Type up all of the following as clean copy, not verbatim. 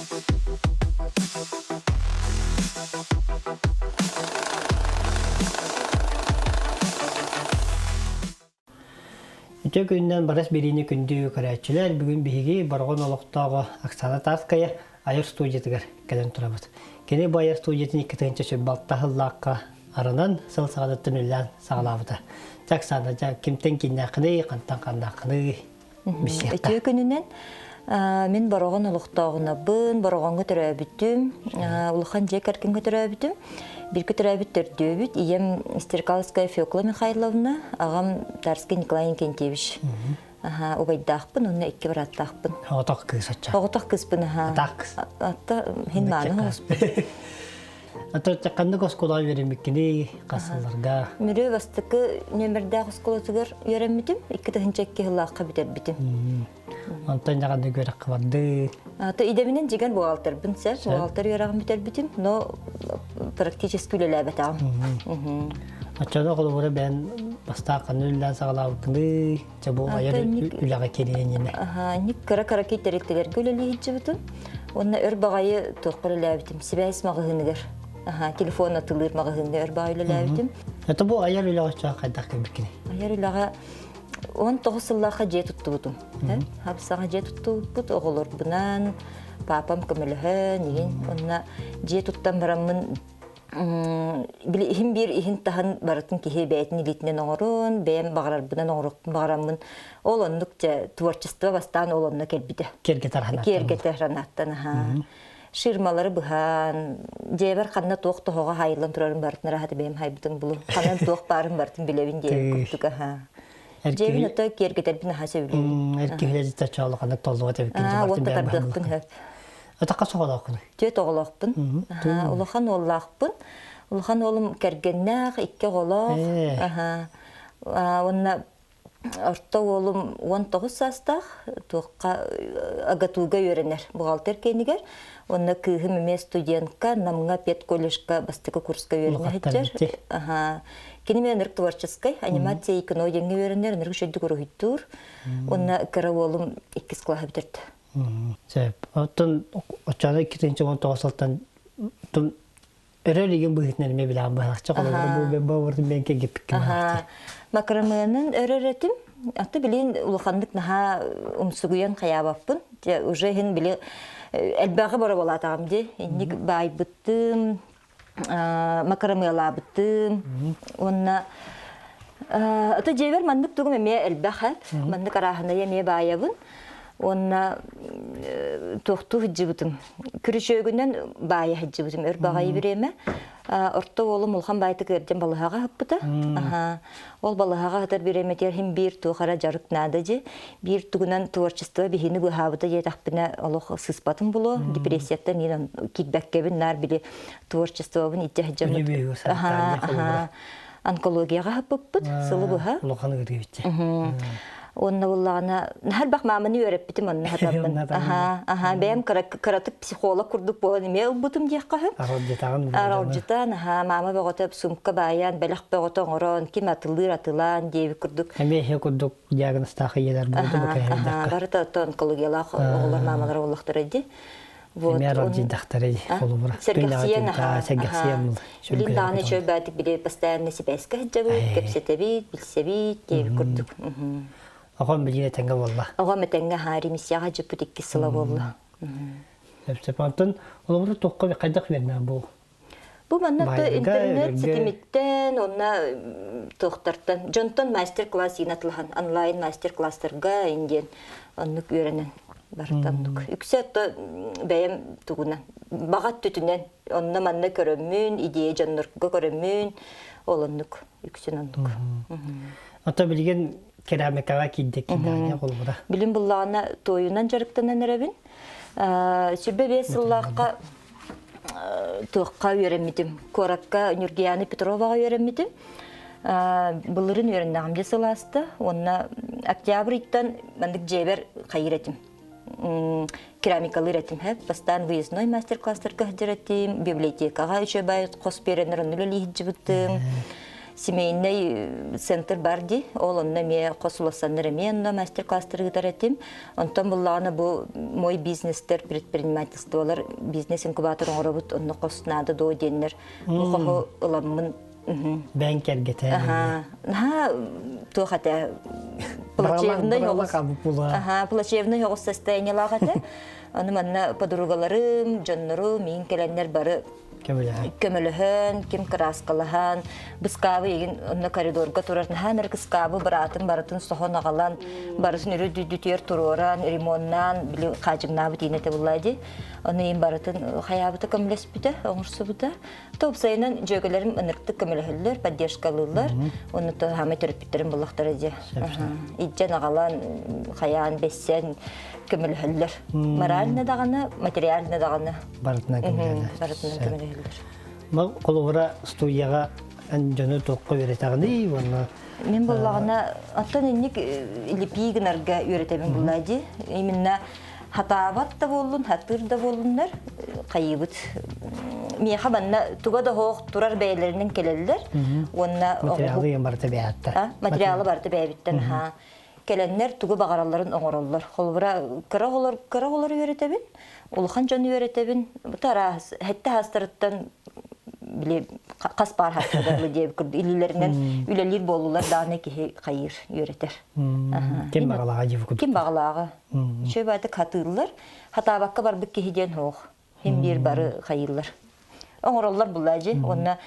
Үтүө күнүнэн барыс бириини күндү көрөөччүлэр, бүгүн биһиги Бороҕон олохтооҕо Оксана Тарская айар студиятыгар кэлэн турабыт. Кини бу айар студиятын 2006 сыллаахха арынан сыл саҕатыттан үлэлээн саҕалаабыта. Дьэ, Оксана, дьэ, кимтэн кииннээххиний, хантан ханнааххыный? Үтүө күнүнэн мин Бороҕон олохтооҕунабын, Бороҕоҥҥо төрөөбүтүм, улахан дьиэ кэргэҥҥэ төрөөбүтүм. Бииргэ төрөөбүт төрдүөбүт. Ийэм Стеркаловская Фекла Михайловна, аҕам Тарский Николай Иннокентьевич. Аха, убайдаахпын уонна икки бырааттаахпын. Оҕотох кыыс оччо. Оҕотох кыыспын, аха. Атаах кыыс. Атта хин мааны оҕуспун. Ата ханнык оскуолаҕа үөрэммиккиний, хас сылларга? Мүрү бастакы нүөмэрдээх оскуолатыгар үөрэммитим, 2002 сыллаахха бүтэрбитим. Онтон дьаҕаннык үөрэххэ барды. То идэбинэн дьигэн буҕалтарбын сэр, буҕалтар үөрэҕин бүтэрбитим, но практически үлэлээбэтэҕим. Оччоно холобура бэйэн бастаан ханна үлэлээн саҕалаабыккыный, чэ бу айар үлэҕэ кириэн Аха, ник кыра-кыракый тэрилтэлэргэ үлэлии сылдьыбытым. Уонна өр баҕайы туохпар үлэлээбитим, сибээс маҕаһыыныгар. Аха, телефон атылыыр маҕаһыыҥҥа өр баҕайы үлэлээбитим. Это бу айар үлэҕэ оччоҕо хайдах кэлбиккиний? Айар үлэҕэ 19 сыллаахха дьиэ туттубутум. Хапсаҕа дьиэ туттубуппут, оҕолорбунан, папам көмөлөһөн, игин. Онно дьиэ туттан бараммын били иһин биир иһин таһын барытын киһи бэйэтин илиитинэн оҥорон, бэйэм баҕарарбынан оҥоруохпун баҕараммын, ол оннук дьэ творчество бастаан ол онно кэлбитэ. Киэргэтэр ханааттан. Киэргэтэр ханааттан, аһаа. Ширмалары быһан, дьиэбэр ханна туох тоһоҕо хаайыллан турарын барытын ыраһата бэйэм хайбытын булу. Ханан туох баарын барытын билэбин диэн курдук аһаа. Дьиэбин ото киэргэтэрбин аһаа сөбүлүүбүн. Эр киһилэр чочоолу ханнык толлубат эбиккин Аа, уотта тардыахпын сөп. Атахха соҕолооххун? Түөрт оҕолоохпун. Улахан уоллаахпын. Улахан уолум кэргэннээх, икки оҕолоох. Уонна орто уолум 19 саастаах, туохха АГАТУга үөрэнэр, бухгалтер киэнигэр. Уонна кыыһым эмиэ студентка, Намҥа педколледжка бастакы курска үөрэнэ сылдьар. Кини эмиэ ынырык творческай, анимация и кино диэҥҥэ үөрэнэр, ынырык үчүгэйдик уруһуйдуур. Уонна кыра уолум иккис кылааһы бүтэрдэ. Сөп. Оттон оччоҕуна 2019 сылтан өрө илигин быһыытынан эмиэ билэҕин быһалахча холобура бу бу мен кэгиппиккин Аха. Макрамыанын өрөр этим. Аты билин улаханнык наһаа умсугуйан хаябаппын. Дьэ уже иһин били элбэҕи бороболаатаҕым ди. Инник баайбыттым, макрамыалаабыттым. Уонна аты дьиэбэр маннык тугум эмиэ элбэх эт. Маннык арааһынайы эмиэ баайабын. Уонна туохтуу сылдьыбытым. Күрүчүөгүнэн баайа сылдьыбытым өр баҕайы бириэмэ. Орто уолум улахан баайтык ыалдьан балыһаҕа ыппыта. Ол балыһаҕа сытар бириэмэтигэр иһин биир туох эрэ дьарык наада дьи. Биир тугунан творчество биһини быһаабыта диэтэхпинэ олох сыспатын булуо. Депрессияттан иин киирбэккэбин наар били творчествобын итэ сылдьаммыт. Онкологияҕа хаппыппыт сылы быһа. Улахан ыарыы Уонна буллаҕына наһарбах мааманы үөрэппитим онно хатаммын. Аха, аха, бэйэм кыратык психолог курдук буолан эмиэ ылбытым диэххэ сөп. Аралдьытаҕын. Аралдьытан, аха, маама бөҕөтө сумка баайан, бэлэх бөҕөтө оҥорон, ким атылыыр атылаан диэбит курдук. Эмиэ иһэ курдук диагнозтаах ийэлэр буолду бу Аха, барыта онкологиялаах оҕолор маамалара буоллахтара дии. Вот. Эмиэ аралдьыйдахтара холобура. Сэргэхсийэн аха. Сэргэхсийэн Билин даҕаны үчүгэй баатык били постоянно сибээскэ сылдьабыт, кэпсэтэбит, билсэбит диэбит курдук. Оҕом билиэн этэҥҥэ буолла. Оҕом этэҥҥэ аһаа ремиссияҕа дьыппыт иккис сыла буолла. Сөп Онтон холобура туохха хайдах үөрэнэ бу? Бу манна интернет ситимиттэн, онно туохтартан, дьонтон мастер-класс иинатылаһан, онлайн мастер-класстарга индиэн оннук үөрэнэн барыта оннук. Үксэ то бэйэм тугунан, баҕат түтүнэн, онно-манна көрөммүн, идея дьоннорго көрөммүн, ол оннук, үксүн оннук. Ото билигин керамикаҕа киирдэ киирдэҕине холобура. Билим буллаҕына туойунан дьарыктанан эрэбин. 25 сыллаахха туохха үөрэммитим. Куоракка Нюргияна Петроваҕа үөрэммитим. Былырын үөрэннэҕим дьэ сылааста. Уонна октябрь ыйтан маннык дьиэбэр хайыр этим. Керамикалыыр этим. Бастаан выездной мастер-класстарга сылдьар этим, библиотекаҕа үчүгэй хос биэрэннэр онно үлэлии сылдьыбытым. семейный центр бар дии. Ол онно эмиэ хос улассаннар эмиэ онно мастер-класстар ыытар этим. Онтон буллаҕына бу мой бизнестер, предпринимательстволар бизнес-инкубатор оҥоробут, онно хос наада дуо диэннэр бу хоһу ыламмын Бэйэҥ кэргэтэ. Аха. Наһаа туох этэ плачевный оҕус. Аха, плачевный оҕус состояниелаах этэ. Ону манна подругаларым, дьоннорум миин кэлэннэр бары көмөлөһөн, ким кырааскалаһан, быскаабы игин онно коридорга турар наһаа нэр кыскаабы быраатын барытын соһон аҕалан, барытын үрү-дүдүтүөр туруоран, ремоннаан, били хаадьыҥнаабыт иинэтэ булла ди. Ону иин барытын хайаабыта көмөлөспүтэ, оҥорсубута. Топсайынан дьүөгэлэрим ынырыктык көмөлөһөллөр, поддержкалыыллар. Онно хаамай төрөппүттэрим буллахтара дьэ. Илдьэн аҕалан, хайаан, бэссэн көмөлөһөллөр. Морально даҕаны, материально даҕаны. Барытынан көмөлөһөллөр. Барытынан көмөлөһөллөр. Мал холобура студияҕа дьону туохха үөрэтэҕиний уонна Мин буллаҕына, оттон инник лепи гынарга үөрэтэбин булла дии. Именно хатаабат да буоллун, хатыыр да буоллуннар, хайыыбыт. Миэхэ манна туга да оһох турар бэйэлэринэн кэлэллэр. Уонна материалы барыта бэйэттэр. Материалы барыта бэйэбиттэн аһаа. Кэлэннэр тугу баҕаралларын оҥороллор. Холобура, кыра оҕолор кыра оҕолору үөрэтэбин, улахан дьону үөрэтэбин. Тараас, хэттэ хаастарыттан били хас паар хаастарыгар диэбит курдук илиилэринэн үлэлиир буоллулар даҕаны киһи хайыыр үөрэтэр. Ким баҕалааҕа диэбит курдук. Ким баҕалааҕа. Үчүгэй баайдык хатыыллар. Хатаабакка барбыт киһи диэн суох. Хим биир бары хайыыллар. Оҥороллор буллаажы. Уонна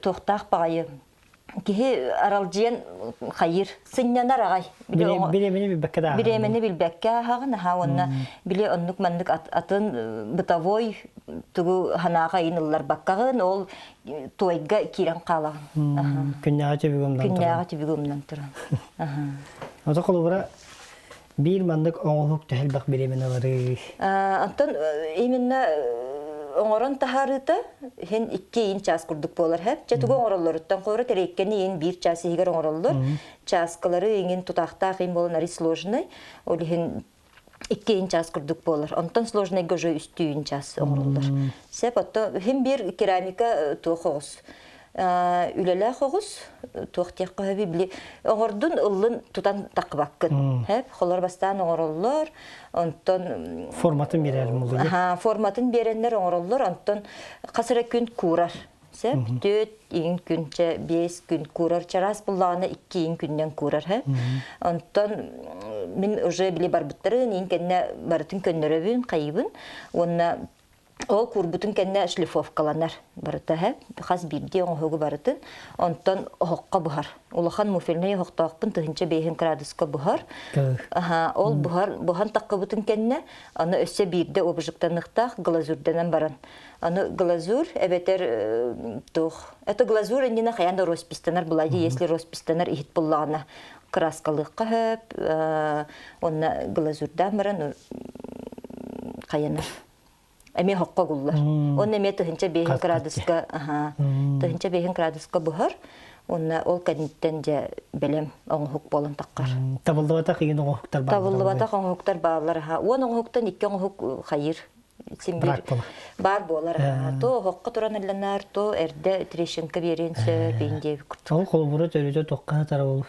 туохтаах баҕайы киһи аралдьыйан хайыыр сынньанар аҕай. Бириэмэни билбэккэ да Бириэмэни билбэккэ ааһаҕын аһаа уонна били оннук маннык атын бытовой тугу ханаага ыйын ылларбаккаҕын ол туойга киирэн хаалаҕын. Күннээҕи түбүгү умнан туран. Күннээҕи түбүгү умнан туран. Ото холобура Биир маннык оҥоһук төһө элбэх бириэмэни ыларый? Онтон именно оҥорон таһаарыыта иһин икки иин чаас курдук буолар һэ. Чэ тугу оҥороллоруттан холобура тэриэккэни иин биир чаас иһигэр оҥороллор. Чааскалары иҥин тутаахтаах иин буолан ари сложный. Ол иһин икки иин чаас курдук буолар. Онтон сложныйга уже үстүү иин чаас оҥороллор. Сеп отто иһин биир керамика туох оҕус үлэлээх оҕус туох диэххэ сөбүй били оҥордун ыллын тутан таххыбаккын хэп холор бастаан оҥороллор онтон форматын биэрэр мулуйа форматын биэрэннэр оҥороллор онтон хас эрэ күн куурар сөп түөрт иин күн чэ биэс күн куурар чараас буллаҕына икки иин күннэн куурар хэ онтон мин уже били барбыттарын иин кэннэ барытын көннөрөбүн хайыбын уонна Ол куурбутун кэннэ шлифовкаланар барыта һэ хас биирдии оҥоһугу барытын онтон оһоххо буһар. Улахан муфельнай оһохтоохпун 1500 градуска буһар. Аха, ол буһар буһан таххыбытын кэннэ аны өссө биирдэ обжигтаныхтаах глазурданан баран. Аны глазурь эбэтэр туох это глазурь иннинэ хайаан да роспистанар булади если роспистанар иһит буллаҕына краскалыахха сөп уонна глазурдаан баран хайанар эмиэ хокко угуллар. Онно эмиэ 1500 градуска 1500 градуска буһар. Уонна ол кэнниттэн дьэ бэлэм оҥоһук буолан таххар. Табыллыбатах игин оҥоһуктар бааллар. Табыллыбатах оҥоһуктар бааллар. Уон оҥоһуктан икки оҥоһук хайыр син биир баар буолар. То оһоххо туран ылланар, то эрдэ трещинка биэриэн сөп, иин диэбит курдук. Ол холобура төрүтэ туохха сытара ол?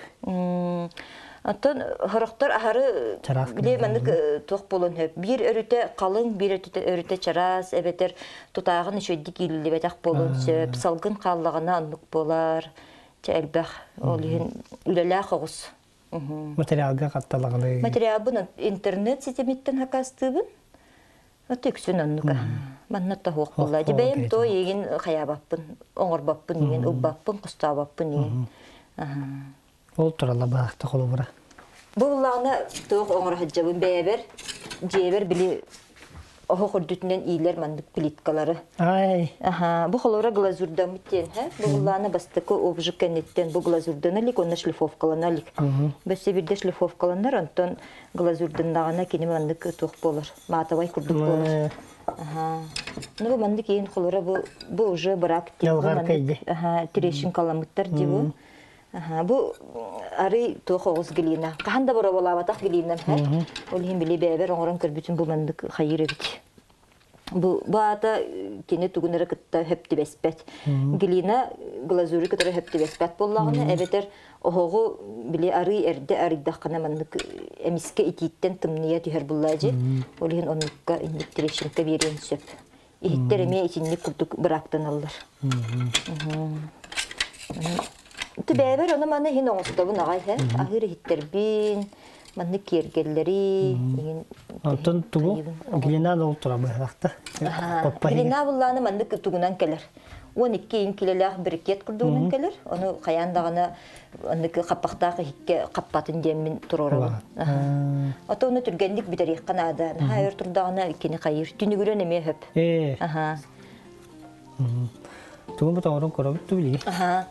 Оттон сорохтор аһары били маннык туох буолуон сөп. Биир өрүтэ халыҥ, биир өрүтэ чараас, эбэтэр тутааҕын үчүгэйдик иилиллибэтэх буолуон сөп. Салгын хааллаҕына оннук буолар. Чэ элбэх. Ол иһин үлэлээх оҕус. Материалга хатталаҕыный? Материалбын интернет ситимиттэн хакастыыбын. Үксүн оннук. Манна тоһуох буолла. Дьэ бэйэм то иигин хайаабаппын, оҥорбоппун иигин, ылбаппын, хостообоппун иигин. Ол туралла баахта холобура. Бу буллаҕына туох оҥоро сылдьабын бэйэбэр, дьиэбэр били оһох үрдүтүнэн иилэр маннык плиткалары. Ай. Аха, бу холобура глазурдаммыт диэн, һэ? Бу буллаҕына бастакы обжиг кэнниттэн бу глазурдана илик, онно шлифовкалана илик. Бөссө биирдэ шлифовкаланар, онтон глазурданнаҕына кини маннык туох буолар, матовай курдук буолар. Аха. Ну бу маннык иин холобура бу бу уже брак диэн. Аха, трещинкаламмыттар дии бу. Бу арый туох оҕус глина. Хаһан да бороболаабатах глинам һэ. Ол иһин били бэйэбэр оҥорон көрбүтүм бу маннык хайыыр эбит. Бу баата кини тугун эрэ кытта хөп түбэспэт. Глина глазури кытары хөп түбэспэт буоллаҕына, эбэтэр оһоҕу били арый эрдэ арыйдаххына маннык эмискэ итииттэн тымныйа түһэр буллаадьы. Ол иһин оннукка инник трещинка биэриэн сөп. Иһиттэр эмиэ итинник курдук бырааптаналлар. Түбээбэр ону маны иһин оҥостобун аҕай һэ. Аһыыр иһиттэрбин, маннык киэргэллэри иһин Онтон тугу глина ол тура быһалахта. Глина буллааны маннык тугунан кэлэр. 12 иин килэлээх брикет курдугунан кэлэр. Ону хайаан даҕаны оннук хаппахтаах иһиккэ хаппатын диэммин туруорабын. Ото ону түргэнник бүтэриэххэ наада. Наһаа өр турдаҕына кини хайыыр. Түнүгүрэн эмиэ хөп. Аха. Тугу бу тоҥорон көрөбүт ту билигин? Аха.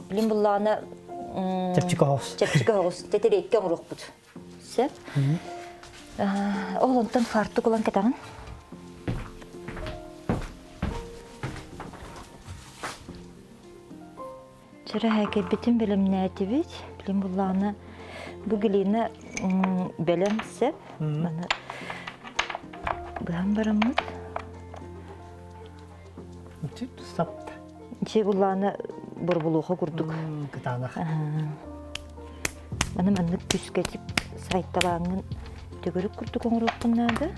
Билин буллаҕына Чэпчэки оҕус. Чэпчэки оҕус. Тэтириэккэ оҥоруохпут. Сөп. Ол онтон фартук ылан кэтэҕин. Чара кэлбитин бэлэмнээтибит. Билин буллаҕына бу глина бэлэм сөп. Маны быһан бараммыт. Сапта. Чи буллаана борбулуоха курдук. Кытаанах. Маны маннык түскэтип сайталааҥҥын төгүрүк курдук оҥоруоххун наада.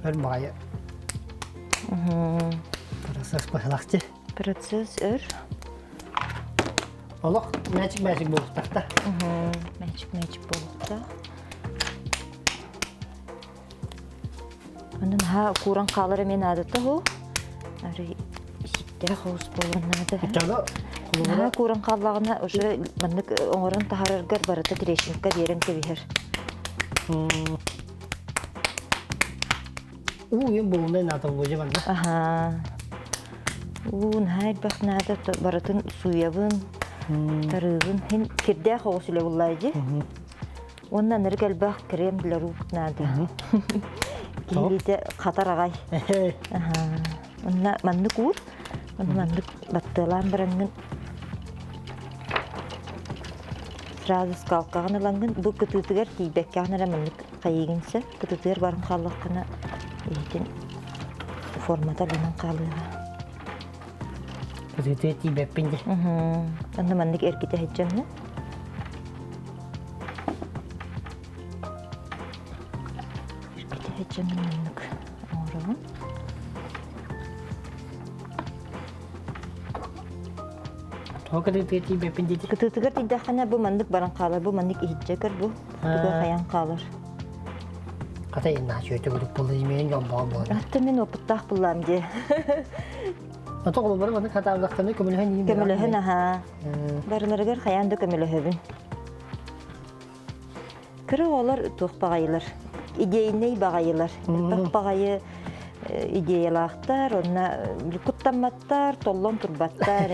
Өр баҕайы. Процесс быһылахчы. Процесс өр. Олох мээчик-мээчик буолуохтаах Мээчик-мээчик буолуохтаах. Онон наһаа кууран хаалар эмиэ наадата оһо. Арый ситтэрэ хоус буолуон наада. Наһаа кууран хааллаҕына уже маннык оҥорон таһаараргар барыта трещинка биэрэн кэбиһэр. Уу үйэн буолунай наада буолуо манна. Аһаа. Уу наһаа элбэх наада барытын сууйабын, тарыыбын. Һин кирдээх оҕус үлэ буллаа дии. Уонна ынырык элбэх крем для рук наада. Киһилиитэ хатар аҕай. Онно маннык уур, онно маннык баттыалаан бараҥҥын сразу скалкаҕын ылаҥҥын бу кытыытыгар тиийбэккэҕин эрэ маннык хайыыгын сөп. Кытыытыгар баран хааллаххына иһитин формата ылынан хаалыаҕа. Кытыытыгар тиийбэппин дии. Онно маннык эргитэ сылдьаҥҥын Эргитэ сылдьаҥҥын маннык оҥоробун. Тоҕо кытыытыгар тиийбэппин диэтий? Кытыытыгар тиийдэххинэ бу маннык баран хаалар, бу маннык иһирдьэ көр бу. Туга хайан хаалар. Хата инаачы өтө курдук буолла имэйин дьолбоҕо буолла. Ата мин опыттаах буллаам дии. Ото холобура маннык хатаабылахтаны көмөлөһөн иһин Көмөлөһөн аһаа. Барыларыгар хайаан да көмөлөһөбүн. Кыра оҕолор туох баҕайылар, идейнэй баҕайылар, элбэх баҕайы идеялаахтар, онно куттамматтар, толлон турбаттар,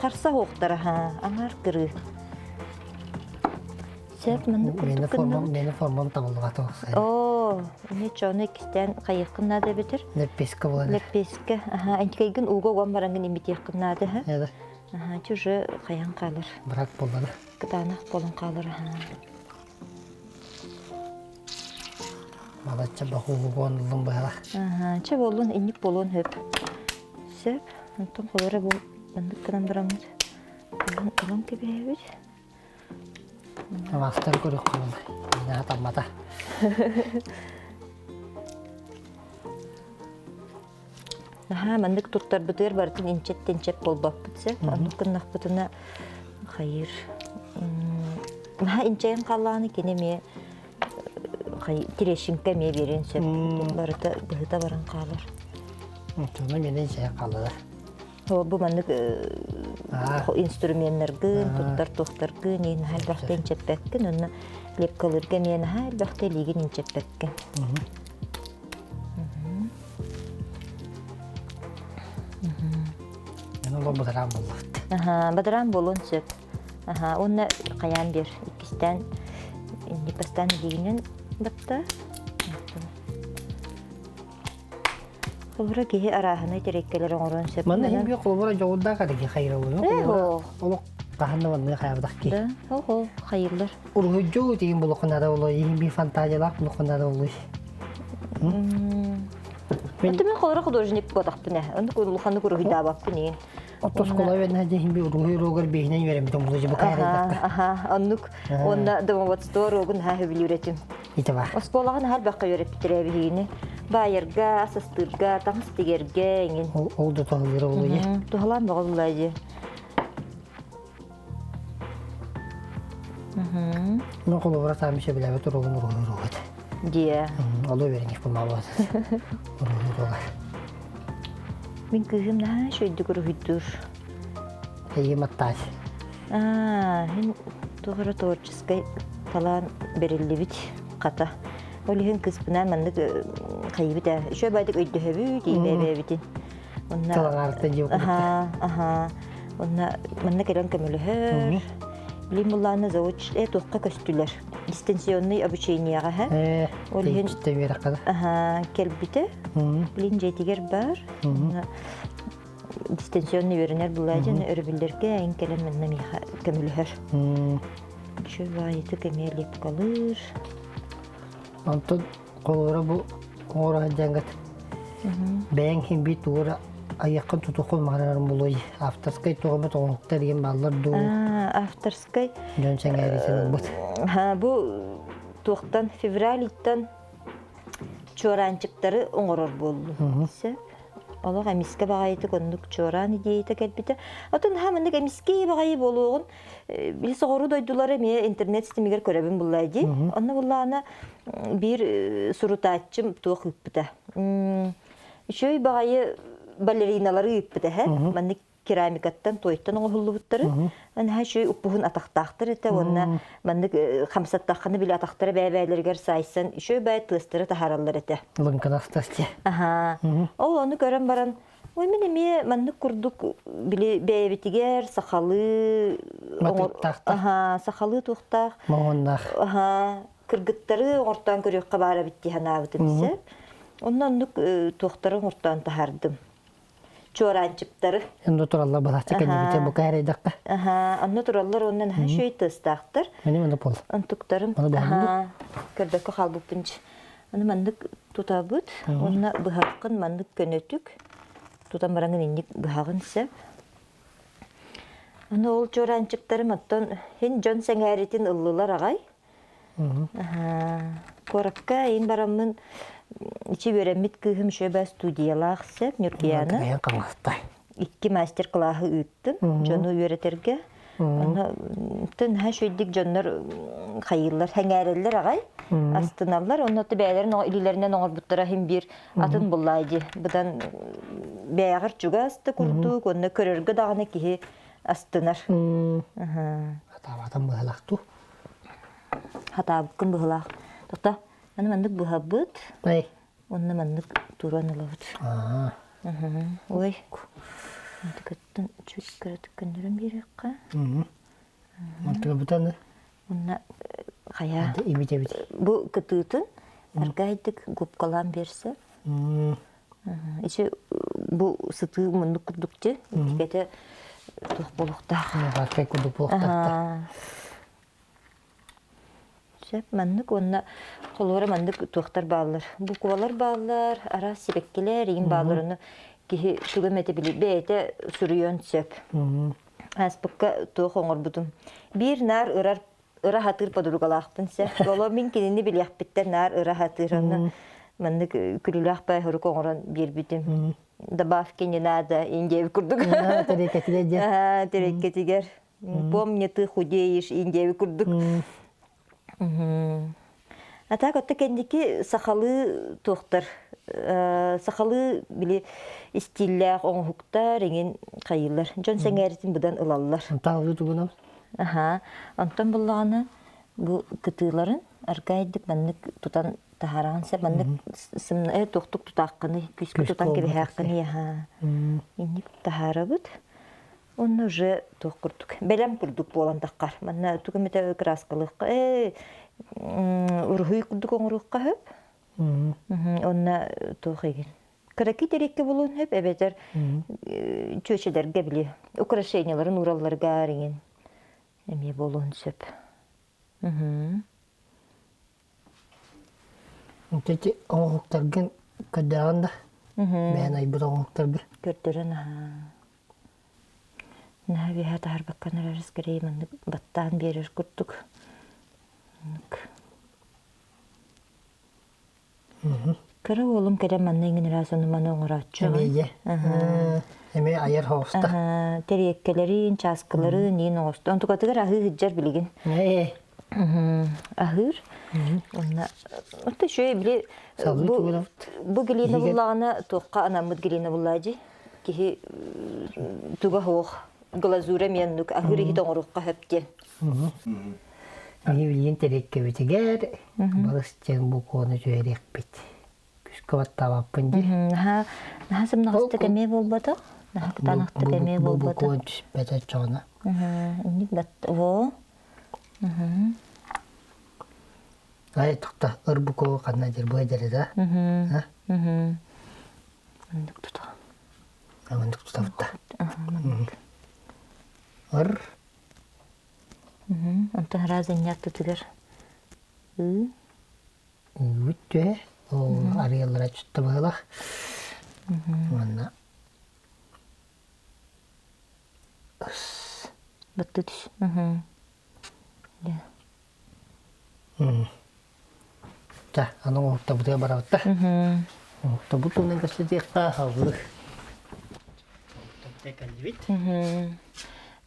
харса суохтар аһаа, аҥаар кырыы. Сөп, маннык курдук гынныбыт. Мени формам табыллыбата охсай. Оо, ини чону иккистээн хайыаххын наада эбитэр? Лэппиэскэ буолан. Лэппиэскэ, аха, антикайгын ууга уган бараҥҥын имитиэххин наада, ха? Аха, чуже хайан хаалар. Брак буоллана. Кытаанах буолан хаалар, аха. Балачча бахуугуон ыллым быһала. Аха, чэ буоллун, инник буолуон сөп. Сөп, онтон холоро бу маннык гынан бараммыт. Ылан кэбиһэбит. Маастар көрүөххэ буолла. Миинэ хатаммата. Наһаа маннык туттарбытыгар барытын инчэт-тинчэт буолбаппыт сөп. Оннук гыннахпытына хайыыр. Наһаа инчэйэн хааллаҕына кини эмиэ трещинка эмиэ биэриэн сөп. Барыта быһыта баран хаалар. Онтуна миэнэ инчэйэн хааллылар. Бу маннык инструменнаргын, туттар туохтаргын иин наһаа элбэхтэ инчэппэккин, онно лепкалыырга эмиэ наһаа элбэхтэ илиигин инчэппэккин. Мен ол бадараан буоллахт. Аха, бадараан буолуон сөп. Аха, уонна хайаан биэр иккистээн инник бастаан илиигинэн батта. Холобура киһи арааһынай тэриэккэлэр оҥоруон сөп. Манна иһин биир холобура дьоҕурдаах адаги хайырабын. Олох. Хаһан да маннык хайабатах киһи. Да, ого, хайыыллар. Уруһуйдьуу тиин булуоххунаада болуой, иһин биир фантазиялаах булуоххунаада болуой. Мин Аты мен холоро художник буотахпын ээ. Оннук улаханнык уруһуйдаабаппын иин. Отто оскуола үөрэнэ дьиһин би уруһуй уруогар биһинэн үөрэммитим булу дьыбы Аха, аха, оннук уонна домоводство уруогун наһаа сөбүлүүр этим. Ити бар. Оскуолаҕа наһаа элбэххэ үөрэппиттэрэ биһигини. Баайарга, састыырга, таҥас тигэргэ иҥин. Ол да туһалыыра болуйа. Туһалаан бөҕө буллаа дии. Ну, холобура саамай сөбүлээбит уруогум уруһуй уруога этэ. Дьиэ. Олу үөрэниэх булмаабыт. Уруһуй уруога. Мин кыыһым наһаа үчүгэйдик уруһуйдуур. Эйигин маттаат. Аа, мин туох эрэ творческай талаан бэриллибит хата. Ол иһин кыыспынаан маннык хайыбыт ээ. Үчүгэй баайдык өйдөһөбүт, иибээбэбитин. Онно Талаҥаарыттан дьиэ Аха, аха. Онно манна кэлэн көмөлөһөр. Билим буллааны завуч э туохха көстүлэр. Дистанционный обучениеҕа һэ. Э, Ол иһин үөрэххэ аха кэлбитэ. Билин дьиэтигэр бар. Дистанционный үөрэнэр булаадьан өрөбүллэргэ эн кэлэн манна миэхэ көмөлөһөр. Үчүгэй эмиэ лепкалыыр. Онтон Холобура бу оҥоро сылдьаҥҥыт бэйэҥ иһин биир тугу эрэ айыаххын тутуоххун баҕарарым буолуой авторскай туох эмэ оҥоһуктар диэн бааллар дуу авторскай дьон сэҥээриитин ылбыт бу туохтан февраль ыйтан чуораанчыктары оҥорор буоллум сөп олох эмискэ баҕайытык оннук чуораан идеята кэлбитэ отон наһаа маннык эмискэ баҕайы буолуоҕун били соҕуруу дойдулары эмиэ интернет ситимигэр көрөбүн буллаа дии. Онно буллаана биир сурутааччым туох ыыппыта. Үчүгэй баҕайы балериналары ыыппыта эһэ. Маннык керамикаттан, туойтан оҥоһуллубуттары. Наһаа үчүгэй уппуһун атахтаахтар этэ уонна маннык хамсаттаххына били атахтара бэйэ-бэйэлэригэр саайсан үчүгэй баҕайы тыастары таһаараллар этэ. Лыҥкынастас дии. Аһаа. Ол ону көрөн баран Ой, мин эмиэ маннык курдук били бэйэбитигэр сахалыы Матыыптаахтар. Аһаа, сахалыы туохтаах Моһуоннаах. Аһаа, кыргыттары оҥортоон көрүөххэ баар эбит дии санаабытым сөп. Онно оннук туохтары оҥортоон таһаардым. Чуораанчыктары. Онно тураллар балачча кэннибитэ бука эрэйдэххэ. Аһаа, онно тураллар уонна наһаа үчүгэй тыастаахтар. Мини маны пол. Онтуктарым. Аһаа, көрбөккө хаалбыппын. Аны маннык тутабыт уонна быһаххын маннык көнөтүк тутан бараҥын инник быһаҕын сөп. Аны ол чуораанчыктарым оттон һин дьон сэҥээритин ыллылар аҕай. Куоракка ин бараммын ичи үөрэммит кыыһым шөбө студиялаах сөп Нюркияны. Икки мастер-классы ыыттым дьону үөрэтэргэ. Онно наһаа үчүгэйдик дьоннор хайыыллар, сэҥээрэллэр аҕай, астыналлар. Онно бэйэлэрин илиилэринэн оҥорбуттара иһин биир атын буллаа дии. Быдан бэйэҕэр чугас да курдук, онно көрөргө даҕаны киһи астынар. Хатаабатан быһалаах дуу? Хатаабыккын быһалаах. Тота, аны маннык быһабыт. Онно маннык туран ылабыт. Ой, Мантыкыттан чуть кыратык көннөрөн биэриэххэ. Мантыга бутаны? Уонна хайа Ибит эбит. Бу кытыытын аргайдык губкалаан биэрсэ. Ичи бу сытыы муннук курдук ти итикете туох буолуохтаах. Бааркай курдук буолуохтаах. Сөп, маннык уонна холуора маннык туохтар бааллар. Буквалар бааллар, араас сибэккилэр, иин бааллар ону киһи тугу эмэтэ били бэйэтэ суруйуон сөп. Ааспыкка туох оҥорбутум. Биир наар ырар ыра хатыыр подругалаахпын сөп. Оло мин кинини билиэхпиттэн наар ыра хатыыр онно маннык күлүүлээх бай хорук оҥорон биэрбитим. Добавки не надо, индиэбит курдук. Тэрэккэтигэр Тэрэккэтигэр. Помни, ты худеешь, индиэби курдук. А так отто кэнники сахалыы туохтар сахалыы били истииллээх оҥоһуктар иҥин хайыылар дьон сэҥээритин быдан ылаллар. Таалыы тугунан? Аха. Онтон буллаҕына бу кытыыларын аргайдык маннык тутан таһаараҕын сөп маннык сымна туохтук тутааххыный күүскэ тутан кэбиһээххиний аха. Инник таһаарабыт. Онно уже туох курдук, бэлэм курдук буолан таххар. Манна тугу эмитэ кырааскалыахха, ээ, уруһуй курдук оҥоруохха сөп. Онно туох игин. Кыракый тэриэккэ булуон сөп, эбэтэр чүөчэлэргэ били украшенияларын ууралларыгар игин. Эмиэ буолуон сөп. Ити оҥоһуктаргын көрдөҕүн да? Бэйэн айбыт оҥоһуктаргын? Көрдөрөн аһаа. Наһаа үөһэ таһарбаккан эрэр скорее маннык баттаан биэрэр курдук. Маннык. Кыра уолум кэлэн манна иҥин ыраас ону-маны оҥорооччу. Эмиэ эмиэ айар хоҕуста. Тэриэккэлэрин, чааскыларын иин оҥосто. Онтукатыгар аһыы сылдьар билигин. Аһыыр. Уонна отто үчүгэй били бу бу глина буллаҕына туохха анаммыт глина буллаа дии. Киһи туга суох глазура эмиэ оннук аһыыр иһит оҥоруохха сөп диэн. Биһи билигин тэриэккэбитигэр балыс диэн букваны түһэриэхпит. Күскэ баттаабаппын дии. Наһаа наһаа сымнаҕастык эмиэ буолбатах. Наһаа кытаанахтык эмиэ Бу буолбатах. буква түспэтэ чоҕуна. Инник бат во. Ай тухта ыр буква ханна дир бу дир да. Маннык тута. Маннык тутабытта. Ыр Онтон араас ынньаат тутугар ыы Үүт түһэ, ол арыйаллара чутта быһыылаах. Уонна Баттыы түс. Та, аны оҥоһуктабытыгар барабыт да. Оҥоһуктабыт туһунан кэпсэтиэххэ салгыы. Оҥоһуктабытыгар кэллибит.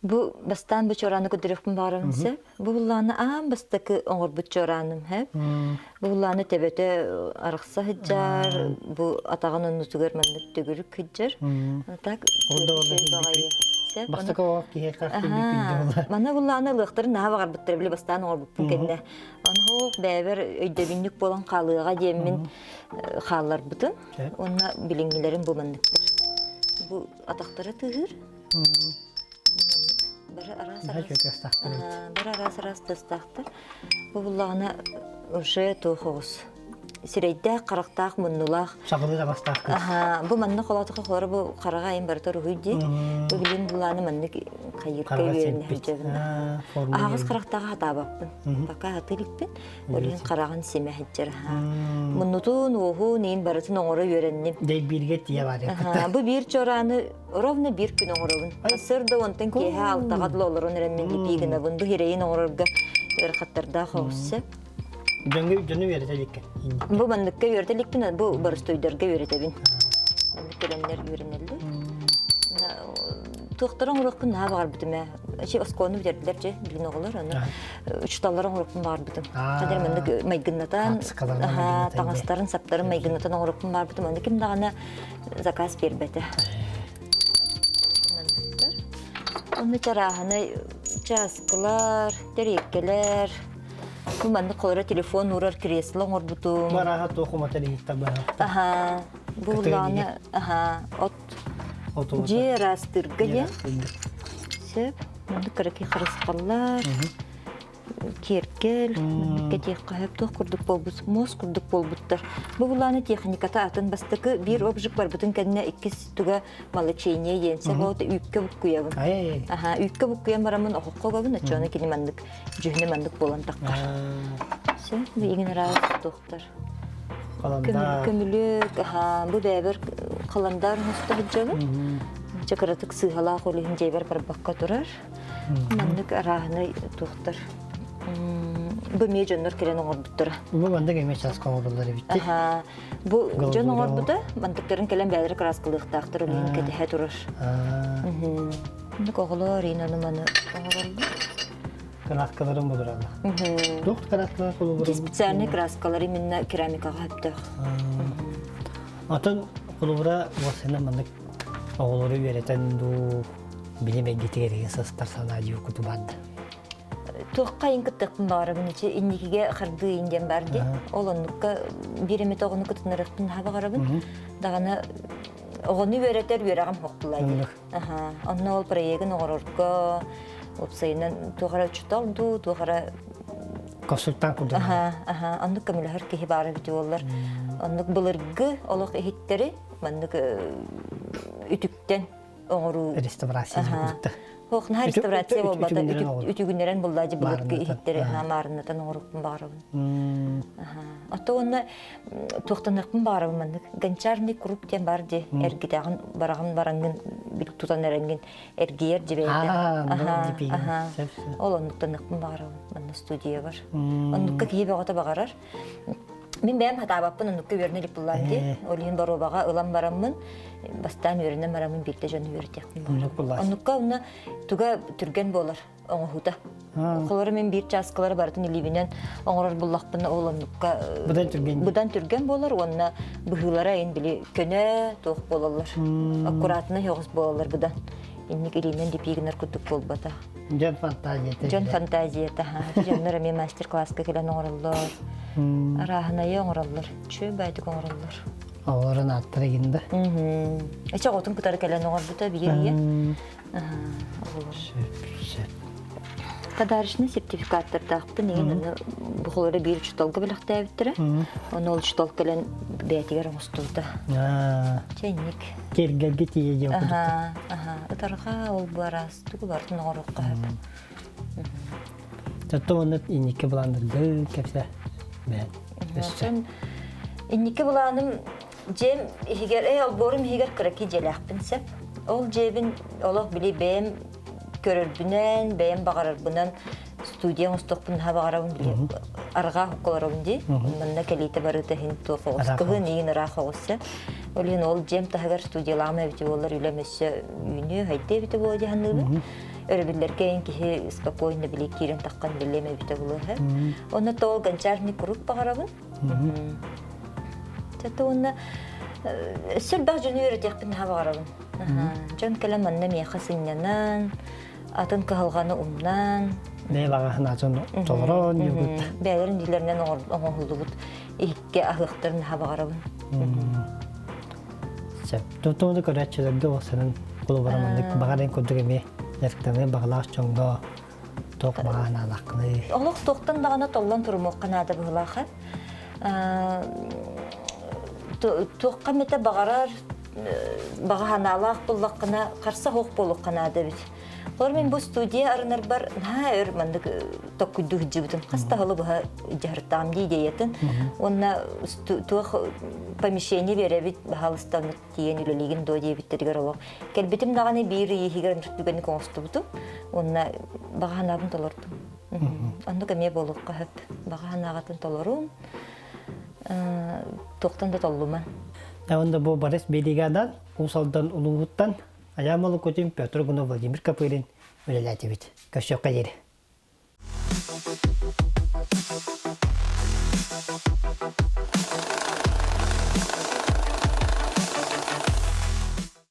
Бу бастаан бу чорааны көрдөрүөхпүн баҕарабын сөп. Бу буллааны аан бастакы оҥорбут чорааным сөп. Бу буллааны төбөтө арахса сылдьар, бу атаҕын оннутугар маннык төгүрүк сылдьар. Так сөп. Бастакы оҕо киһиэхэ күндү Манна буллааны ылыахтарын наһаа баҕарбыттар били бастаан оҥорбуппун кэннэ. Ону бэйэбэр өйдөбүнньүк буолан хаалыаҕа диэммин хаалларбытым. Уонна билиҥҥилэрим бу манныктар. Бу атахтара тыаһыыр. Бары араас араас бары араас араас тыастаахтар. Бу буллаҕына уже туох оҕус сирэйдээх, харахтаах, муннулаах. Саҕалыы таҥастаах кыыс. Аха, бу манна холоотохо холоро бу хараҕа айын барыта уруһуй дии. Бу билин булааны маннык хайыырга үөрэнэ сылдьабын. Аһаҕас харахтааҕы хатаабаппын. Пока хатыы иликпин. Ол иһин хараҕын симэ сылдьар. Муннутун, уоһун, иин барытын оҥоро үөрэнним. Дэйбииргэ тиийэ баар. Бу биир чорааны ровно биир күн оҥоробун. Сырда онтон киэһэ алтаҕа дылы олорон эрэн мин липии гынабын. Бу хирэйин оҥорорго ыарахаттардаах оҕус Дьоҥҥо дьону үөрэтэ иликкин? Бу манныкка үөрэтэ иликпин, бу боростуойдарга үөрэтэбин. Маннык кэлэннэр үөрэнэллэр. Туохтары оҥоруохпун наһаа баҕарбытым ээ. Эчи оскуоланы бүтэрдилэр дьэ, билин оҕолор, аны учууталлары оҥоруохпун баҕарбытым. Хадэр маннык майгыннатан, таҥастарын, саптарын майгыннатан оҥоруохпун баҕарбытым. Аны ким даҕаны заказ биэрбэтэ. Онно чарааһынай чааскылар, тэриэккэлэр, бу маннык холоро телефон уурар кресло оҥорбутум. Барааха туох уматар иһиттэ быһа. Аха, бу улааны, аха, от дьиэ ыраастыырга диэн. Сөп. Маннык кыракый харысхаллар. Киэргэл, кэтиэххэ сөп туох курдук буолбут, муос курдук буолбуттар. Бу булааны техниката атын бастакы биир обжиг барбытын кэннэ иккис туга молочение диэн сөп ол үүккэ буккуйабын. Аха, үүккэ буккуйан бараммын оһоххо угабын, оччоҕуна кини маннык дьүһүнэ маннык буолан таххар. Сөп, бу игин араас туохтар. Көмүлүөк, аха, бу бэйэбэр халандаар оҥосто сылдьабын. Чэ кыратык сыыһалаах ол иһин дьиэбэр барбакка турар. Маннык арааһынай туохтар бу эмиэ дьоннор кэлэн оҥорбуттара. Бу маннык эмиэ чааска оҥороллор эбит дии. Бу дьон оҥорбута мантыктарын кэлэн бэйэлэрэ кырааскалыахтаахтар ол иһин кэтэһэ турар. Маннык оҕолор иин аны маны оҥороллор. Кырааскаларын булураллар. Туох кырааскалар холобура? Специальный краскалар именно керамикаҕа сөптөөх. Атын холобура уосана маннык оҕолору үөрэтэн дуу билим эйгэтигэр иһин сыстар санаа дьиэ куту барда. Туохха иин кыттыахпын баҕарабын ичи инникигэ хардыы иин диэн бар дии. Ол оннукка биир эмит оҕону кытыннарыахпын наһаа баҕарабын. Даҕаны оҕону үөрэтэр үөрэҕим хоктулаа дии. Аха. Онно ол проегын оҥорорго уопсайынан туох эрэ учуутал дуу, туох эрэ консультант курдук. Аха, аха. Оннук көмөлөһөр киһи баар эбит буоллар. Оннук былыргы олох иһиттэри маннык үтүктэн. оҥоруу. Реставрация курдук. Хоох наһаа реставрация буолбата үтүгүннэрэн буллаадьы былыргы иһиттэри маарыннатан оҥоруохпун баҕарабын. Ото уонна туохтаныахпын баҕарабын маннык гончарный круг диэн бар дии эргитэҕин бараҕын бараҥҥын тутан эрэҥҥин эргийэр дьибэйдэ. Ол оннуктаныахпын баҕарабын манна студиябар. Оннукка киһи бөҕөтө баҕарар. Мин бэйэм хатаабаппын оннукка үөрэнэ илик буллаам дии. Ол иһин боруобаҕа ылан бараммын, бастаан үөрэнэн бараммын биирдэ дьону үөрэтиэхпин баҕарабын. Оннукка онно туга түргэн буолар оҥоһуута. Холоро мин биир чааскалары барытын илиибинэн оҥорор буллахпына ол оннукка быдан түргэн быдан түргэн буолар уонна быһыылара ин били көнө туох буолаллар. Аккуратно соҕус буолаллар быдан. Инник илиинэн липии гынар курдук буолбата. Дьон фантазията. Дьон фантазията. Дьоннор эмиэ мастер-класска кэлэн оҥороллор. Арааһынайы оҥороллор. Үчүгэй баайдык оҥороллор. Оҕолорун ааттара гинда. Эчэ оҕотун кытары кэлэн оҥорбута биир ийэ. Оҕолор. Сөп, сөп. Подарочный сертификаттардаахпын иһин аны бухолары биир учууталга бэлэхтээбиттэрэ. Ону ол учуутал кэлэн бэйэтигэр оҥостубута. Чэйник. Киэргэлгэ тиийэ диэн курдук. Ытарҕа ол бу араас тугу барытын оҥоруохха сөп. Зато онно инники былааннарга кэпсэ. Өссө. Инники былааным дьиэм иһигэр, ээ олбуорум иһигэр кыракый дьиэлээхпин сөп. Ол дьиэбин олох били бэйэм көрөрбүнэн, бэйэм баҕарарбынан студия оҥостуохпун наһаа баҕарабын били арҕаа хокколоробун дии. Манна кэлиитэ барыта иһин туох оҕус кыһын иин ыраах оҕус Ол иһин ол дьиэм таһыгар студиялаама эбитэ буоллар үлэм өссө үүнүө, хайдыа эбитэ буолуо дии саныыбын. Өрөбүллэргэ эн киһи спокойно били киирэн таххан билиэм эбитэ буолуо. Онно то ол гончарный круг баҕарабын. Чата уонна өссө элбэх дьону үөрэтиэхпин наһаа баҕарабын. Дьон кэлэн манна миэхэ сынньанан, атын кыһалҕаны умнан. Бэйэ баҕаһын атын толорон югут. Бэйэлэрин илиилэринэн оҥоһуллубут иһиккэ аһыахтарын наһаа баҕарабын. Сөп. Тутууну көрөөччүлэргэ уопсанан холобура маннык баҕар эн курдук эмиэ дьарыктаныы баҕалаах дьоҥҥо туох баҕа наалааххыный? Олох туохтан даҕаны толлон турумуохха наада быһыылаах. Туохха эмэтэ баҕарар баҕа санаалаах буллаххына харса суох буолуохха наада эбит. Холор мин бу студия арынарбар наһаа өр маннык токкуйдуу сылдьыбытым. Хас да сылы быһа дьаһартаам дии идеятын. Уонна туох помещение биэрэбит, баһаалыста тиийэн үлэлиигин дуо диэбиттэригэр олох кэлбитим даҕаны биир ый иһигэр түгэни оҥостубутум. Уонна баҕа санаабын толордум. Оннук эмиэ буолуохха сөп. Баҕа санааҕытын толоруҥ, туохтан да толлуман. Онда бу Борис Белигадан, Уус Алдан улууһуттан Айаан Молокутин, Петр Гунов, Владимир Копырин үлэлээтибит. Көрсүөххэ диэри.